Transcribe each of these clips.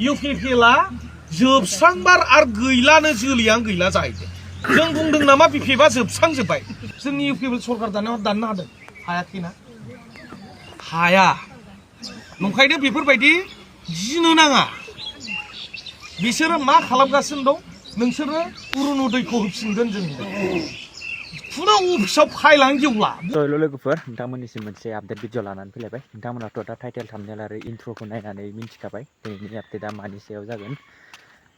UPPLआ जोबस्रांबार आरो गैलानो जोलियानो गैला जाहैदों जों बुंदों नामा BPFआ जोबस्रांजोब्बाय जोंनि UPPL सरकार दानायाव दाननो हादों हायाखैना हाया नंखायनो बेफोरबायदि गिनो नाङा बिसोरो मा खालामगासिनो दं नोंसोरो अरुण'दयखौ होफिनगोन जों फुरा अफिसाव फाइलानो गेवला हेल' लोगोफोर नोंथांमोननिसिम मोनसे आपडेट भिडिअ लानानै फैलायबाय नोंथांमोनाथ' दा टाइटेल थाम्बनेल आरो इन्ट्र'खौ नायनानै मिन्थिखाबाय दिनैनि आपडेटआ मानि सायाव जागोन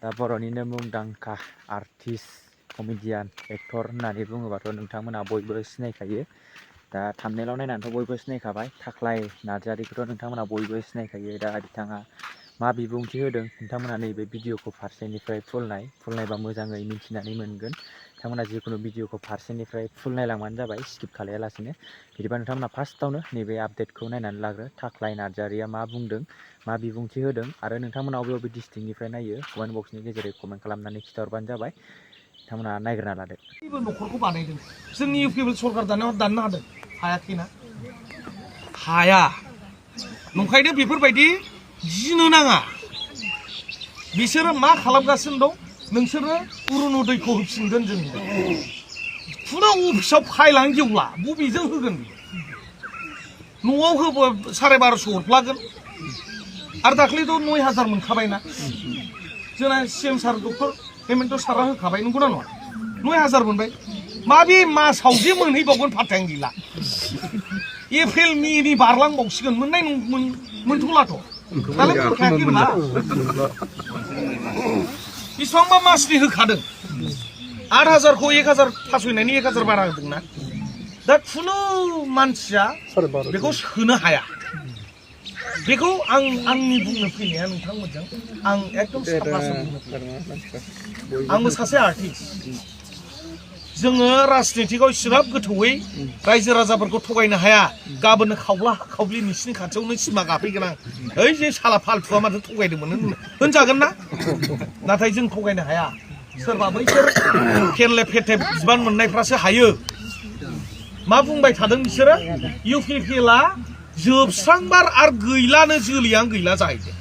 दा बर'निनो मुंदांखा आर्टिस्ट कमेडियान एक्टर होननानै बुङोबाथ' नोंथांमोना बयबो सिनायखायो दा थाम्बनेलाव नायनानैथ' बयबो सिनायखाबाय थाख्लाय नार्जारिखौथ' नोंथांमोना बयबो सिनायखायो दा बिथाङा मा बिबुंथि होदों नोंथांमोना नैबे भिडिअखौ फारसेनिफ्राय फुल नायबा मोजाङै मिन्थिनानै मोनगोन नोंथांमोना जिखुनु भिडिअखौ फारसेनिफ्राय फुल नायलांबानो जाबाय स्किप खालायालासिनो बिदिबा नोंथांमोना फार्स्टआवनो नैबे आपडेटखौ नायनानै लाग्रो थाख्लाय नार्जारिया मा बुंदों मा बिबुंथि होदों आरो नोंथांमोना बबे बबे डिस्ट्रिक्टनिफ्राय नायो कमेन्ट बक्सनि गेजेरै कमेन्ट खालामनानै खिन्थाहरबानो जाबाय नोंथांमोना नायग्रोना लादो न'खरखौ बानायदों जोंनि UPPL सरकार दानायाव दाननो हादों हायाखैना हाया नंखायनो बेफोरबायदि गिनो नाङा बिसोरो मा खालामगासिनो दं नोंसोरो अरुण'दयखौ होफिनगोन जों फुरा अफिसाव फाइलानो गेवला बबेजों होगोन न'आव होबो 1250 हरफ्लागोन आरो दाख्लैथ' 9000 मोनखाबायना जोंना CM सार डक्टर हेमेन्त सारा होखाबाय नंगौना नङा 9000 मोनबाय माबे मासाव जे मोनहैबावगोन फाथ्थायानो गैला एप्रिल मेनि बारलांबावसिगोन मोननाय मोनथ'लाथ' दालाय मोनखायाखै होनबा बेसेबांबा मासनि होखादों 8000खौ 1000 फासयनायनि 1000 बारा होदोंना दा खुनु मानसिया बेखौ सोनो हाया बेखौ आंनि बुंनो फैनाया नोंथांमोनजों आं एकदम साफासो बुंनो फैयो आंबो सासे आर्टिस्ट जोङो राजनितिकआव इसिबां गोथौयै रायजो राजाफोरखौ थगायनो हाया गाबोननो खावला खावलि नोंसिनि खाथियावनो सिमा गाफैगोन आं ओइ जे साला फालथुआ माथो थगायदोंमोन होनजागोन ना नाथाय जों थगायनो हाया सोरबा बैसोर फेरले फेथे बिबान मोननायफ्रासो हायो मा बुंबाय थादों बिसोरो UPPLआ जोबस्रांबार आरो गैलानो जोलियानो गैला जाहैदों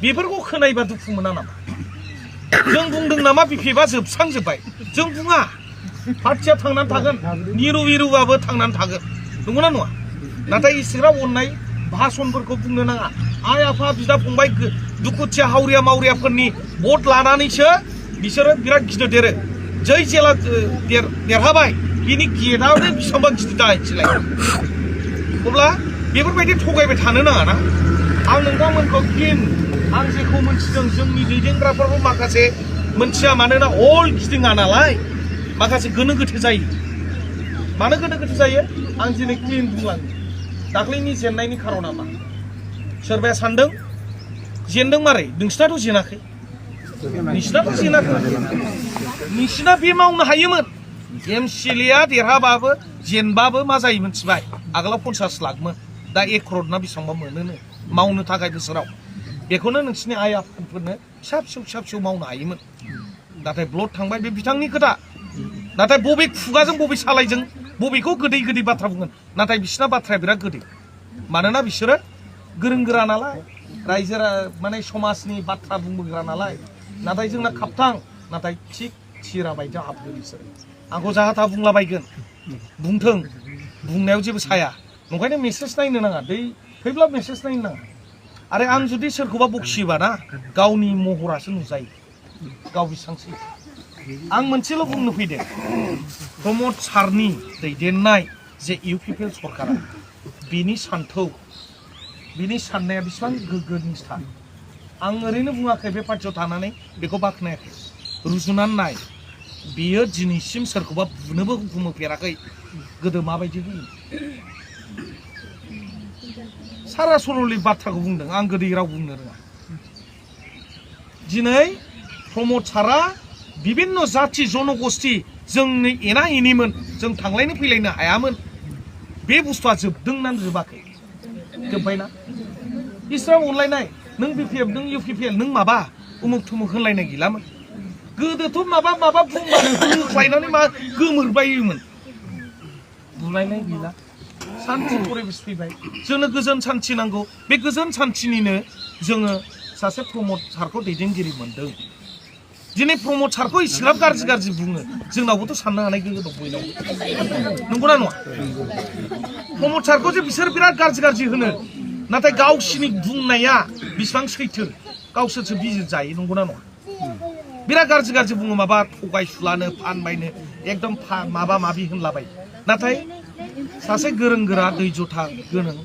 बेफोरखौ खोनायोबा दुखु मोना नामा जों बुंदों नामा BPFआ जोबस्रांजोब्बाय जों बुङा पार्टिया थांनानै थागोन मिरुबाबो थांनानै थागोन नंगौना नङा नाथाय इसिग्राब अननाय भाषणफोरखौ बुंनो नाङा आइ आफा बिदा फंबाय दुखुथिया हावरिया मावरियाफोरनि भट लानानैसो बिसोरो बिराद गिदिर देरो जै जेला देरहाबाय बिनि गेटआवनो बेसेबांबा गिदिर जाहैसैलाय अब्ला बेफोरबायदि थगायबाय थानो नाङा ना आं नोंथांमोनखौ फिन आं जेखौ मोनथिदों जोंनि दैदेनग्राफोरबो माखासे मोनथिया मानोना अल गिदिङा नालाय माखासे गोनो गोथो जायो मानो गोनो गोथो जायो आं दिनै क्लिन बुंलाङो दाख्लैनि जेननायनि खारना मा सोरबाया सानदों जेनदों मारै नोंसिनाथ' जेनाखै नोंसिना बे मावनो हायोमोन MCLA देरहाबाबो जेनबाबो मा जायो मिथिबाय आगोलाव 50 लाखमोन दा 1 crore ना बेसेबांबा मोनोनो मावनो थाखाय बोसोराव बेखौनो नोंसिनि आइ आफाफोरनो फिसा फिसौ मावनो हायोमोन नाथाय ब्लड थांबाय बे बिथांनि खोथा नाथाय बबे खुगाजों बबे सालायजों बबेखौ गोदै बाथ्रा बुंगोन नाथाय बिसिना बाथ्राया बिराद गोदै मानोना बिसोरो गोरों गोरा नालाय रायजो माने समाजनि बाथ्रा बुंबोग्रा नालाय नाथाय जोंना खापथां नाथाय थिग थिरा बायदि हाबगोन बिसोरो आंखौ जाहा बुंलाबायगोन बुंथों बुंनायाव जेबो साया नंखायनो मेसेज नायनो नाङा दै फैब्ला मेसेज नायनो नाङा आरो आं जुदि सोरखौबा बखियोबा ना गावनि महरासो नुजायो गाव बेसेबांसै आं मोनसेल' बुंनो फैदों प्रमद सारनि दैदेननाय जे UPPL सरकारा बिनि सान्थौ बिनि साननाया बेसेबां गोग्गो निस्था आं ओरैनो बुङाखै बे पार्टियाव थानानै बेखौ बाख्नायाखै रुजुनानै नाय बियो दिनैसिम सोरखौबा बुनोबो हुकुम होफेराखै गोदो माबायदि होयो सारा सरलि बाथ्राखौ बुंदों आं गोदै राव बुंनो रोङा दिनै प्रमद सारा बिभिन्न जाथि जनगोष्ठी जोंनि एना एनिमोन जों थांलायनो फैलायनो हायामोन बे बुस्थुआ जोबदोंना जोबाखै जोब्बायना इस्राम अनलायनाय नों BPF नों UPPL नों माबा उमुक थुमुक होनलायनाय गैलामोन गोदोथ' माबा बुंबानो होख्लायनानै मा गोमोरबायोमोन बुलायनाय गैला शान्ति परिबेश फैबाय जोंनो गोजोन शान्ति नांगौ बे गोजोन शान्तिनिनो जोङो सासे प्रमद सारखौ दैदेनगिरि मोनदों दिनै प्रमद सारखौ इसिग्राब गाज्रि बुङो जोंनावबोथ' साननो हानाय गोहो दं बयनावबो नंगौना नङा प्रमद सारखौ जे बिसोर बिराद गाज्रि होनो नाथाय गावसिनि बुंनाया बिसिबां सैथो गावसोरसो बिजिर जायो नंगौना नङा बिराद गाज्रि बुङो माबा थगायसुलानो फानबायनो एकदम माबा माबि होनलाबाय नाथाय सासे गोरों गोरा दैजथा गोनां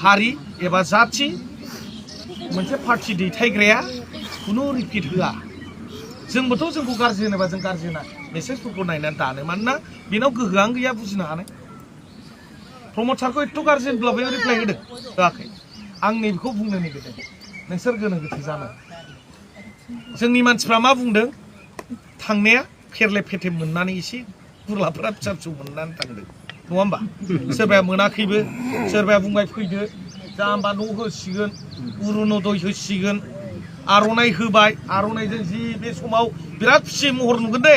हारि एबा जाथि मोनसे पार्टी दैथायग्राया खुनु रिपिट होआ जोंबोथ' जोंखौ गाज्रि होनोबा जों गाज्रि होना मेसेजफोरखौ नायनानै दानो मानोना बेनाव गोहोआनो गैया बुजिनो हानाय प्रमद सारखौ एथ' गाज्रि होनब्लाबो रिप्लाय होदों होआखै आं नैबेखौ बुंनो नागिरदों नोंसोर गोनो गोथो जानो जोंनि मानसिफ्रा मा बुंदों थांनाया फेरले फेथेब मोननानै एसे गुरलाफोरा फिसा मोननानै थांदों नङा होमबा सोरबाया मोनाखैबो सोरबाया बुंबाय फैदो जाम्बा न' होसिगोन अरुणोदय होसिगोन आर'नाइ होबाय आर'नाइजों जि बे समाव बिराद खुसि महर नुगोन दे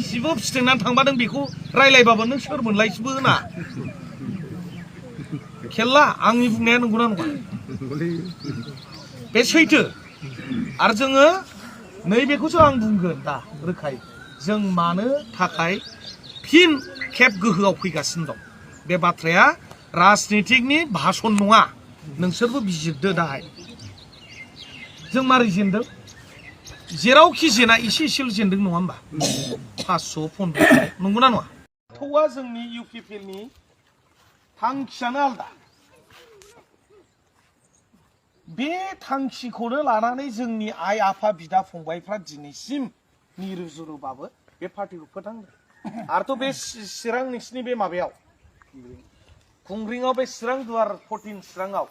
सिबो फिथिंनानै थांबा नों बेखौ रायलायबाबो नों सोर मोनलायसिबो होना खेला आंनि बुंनाया नंगौना नङा बे सैथो आरो जोङो नैबेखौसो आं बुंगोन दा रोखायै जों मानो थाखाय फिन खेब गोहोआव फैगासिनो दं बे बाथ्राया राजनितिकनि भाषण नङा नोंसोरबो बिजिरदो दाहाय जों मारै जेनदों जेरावखि जेना एसेल' जेनदों नङा होमबा 500 500 नंगौना नङा थौआ जोंनि इउपिपिएलनि थांखियानो आलदा बे थांखिखौनो लानानै जोंनि आइ आफा बिदा फंबायफ्रा दिनैसिम निरुजुरुबाबो बे पार्टिखौ फोथांदों आरोथ' बे चिरां नोंसिनि बे माबायाव खुंग्रिङाव बे चिरां दुवार 14 चिराङाव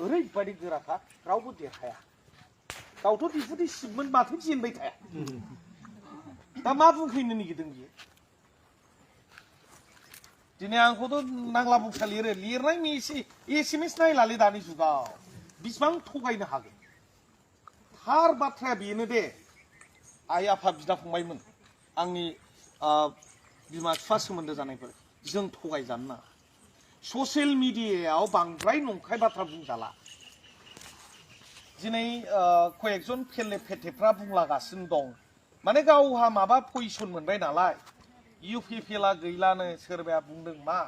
ओरैबायदि गोराखा रावबो देरहाया गावथ' दिफुथि सिबमोन माथो जेनबाय थाया दा मा बुंफैनो नागिरदों बियो दिनै आंखौथ' नांला बुंसा लिरनाय एसेमेस नायलालै दानि जुगाव बिसिबां थगायनो हागोन थार बाथ्राया बेनो दे आइ आफा बिदा फंबायमोन आंनि बिमा बिफा सोमोन्दो जानायफोर जों थगायजानो नाङा ससियेल मिडियायाव बांद्राय नंखाय बाथ्रा बुंजाला दिनै कयेकजन फेरले फेथेफ्रा बुंलागासिनो दं माने गावहा माबा पजिसन मोनबाय नालाय इउपिपिएलआ गैलानो सोरबाया बुंदों मा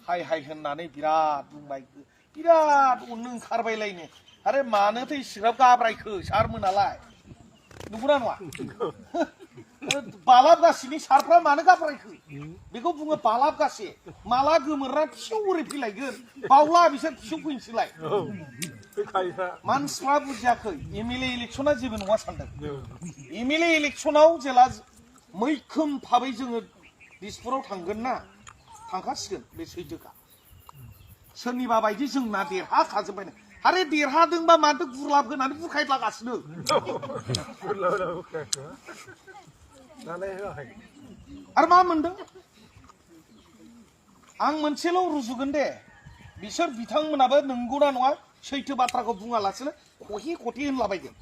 हाय होननानै बिराद बुंबाय बिराद अननो ओंखारबायलायनो आरे मानोथो इसिग्राब गाब्रायखो सारमोनालाय नंगौना नङा बालाबगासिनि सारफ्रा मानो गाब्रायखो बेखौ बुङो बालाबगासि माला गोमोरना फिसौ ओरै फैलायगोन बावला बिसोर फिसौ फैनोसैलाय मानसिफ्रा बुजियाखै एमएलए इलेक्सना जेबो नङा सानदों एमएलए इलेक्सनाव जेला मैखोम भाबै जोङो दिसपुराव थांगोन ना थांखासिगोन बे सैथोखा सोरनिबा बायदि जोंना देरहाखाजोब्बायनो आरे देरहादोंबा माथो गुरलाब होनानै बुरखायलागासिनो आरो मा मोनदों आं मोनसेल' रुजुगोन दे बिसोर बिथांमोनाबो नंगौना नङा सैथो बाथ्राखौ बुङालासिनो खहे होनलाबायगोन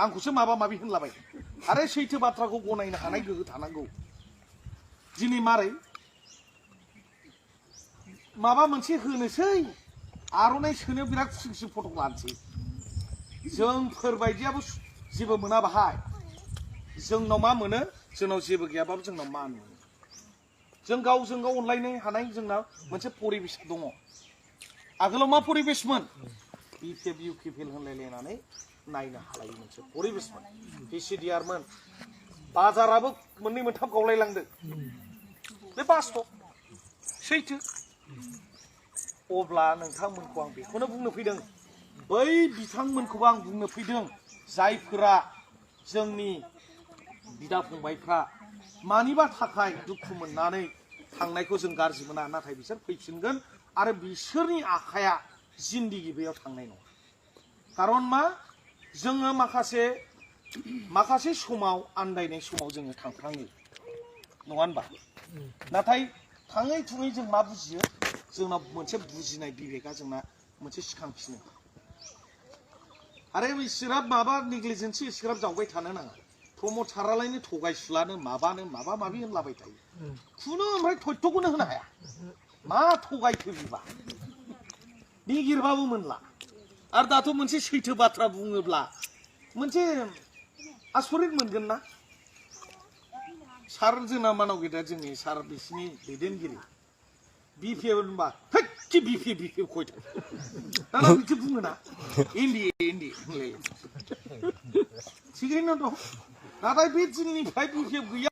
आंखौसो माबा माबि होनलाबायगोन आरो सैथो बाथ्राखौ गनायनो हानाय गोहो थानांगौ दिनै मारै माबा मोनसे होनोसै आर'नाइ सोनो बिराद खुसि फट' लानोसै जोंफोरबायदियाबो जेबो मोना बाहाय जोंनाव मा मोनो जोंनाव जेबो गैयाबाबो जोंनाव मान मोनो जों गावजों गाव अनलायनो हानाय जोंनाव मोनसे परिबेस दङ आगोलाव मा परिबेसमोन बिपिएफ इउपिपिएल होनलायलायनानै नायनो हालायै मोनसे परिबेसमोन पिसिडिआरमोन बाजाराबो मोननै मोनथाम गावलायलांदों बे बास्तब सैथो अब्ला नोंथांमोनखौ आं बेखौनो बुंनो फैदों बै बिथांमोनखौबो आं बुंनो फैदों जायफोरा जोंनि बिदा फंबायफ्रा मानिबा थाखाय दुखु मोननानै थांनायखौ जों गाज्रि मोना नाथाय बिसोर फैफिनगोन आरो बिसोरनि आखाया जिन्दिगि बेयाव थांनाय नङा खारन मा जोङो माखासे समाव आन्दायनाय समाव जोङो थांफ्राङो नङा होनबा नाथाय थाङै थुङै जों मा बुजियो जोंना मोनसे बुजिनाय बिबेका जोंना मोनसे सिखांफिनो आरे इसिग्राब माबा नेग्लिजेन्सि इसिग्राब जावबाय थानो नाङा प्रमद सारालायनो थगायसुलानो माबानो माबा माबि होनलाबाय थायो खुनु ओमफ्राय थयथ'खौनो होनो हाया मा थगायखो बिबा निगिरबाबो मोनला आरो दाथ' मोनसे सैथो बाथ्रा बुङोब्ला मोनसे आसरित मोनगोन ना सार जोंना मानाव गेदा जोंनि सार बिसिनि दैदेनगिरि बिपि होनबा हैखि बिपि खयथा दाना बिदि बुङो ना इन्दि होनलायो थिगैनो दं नाथाय बे जोंनिफ्राय बिपि गैया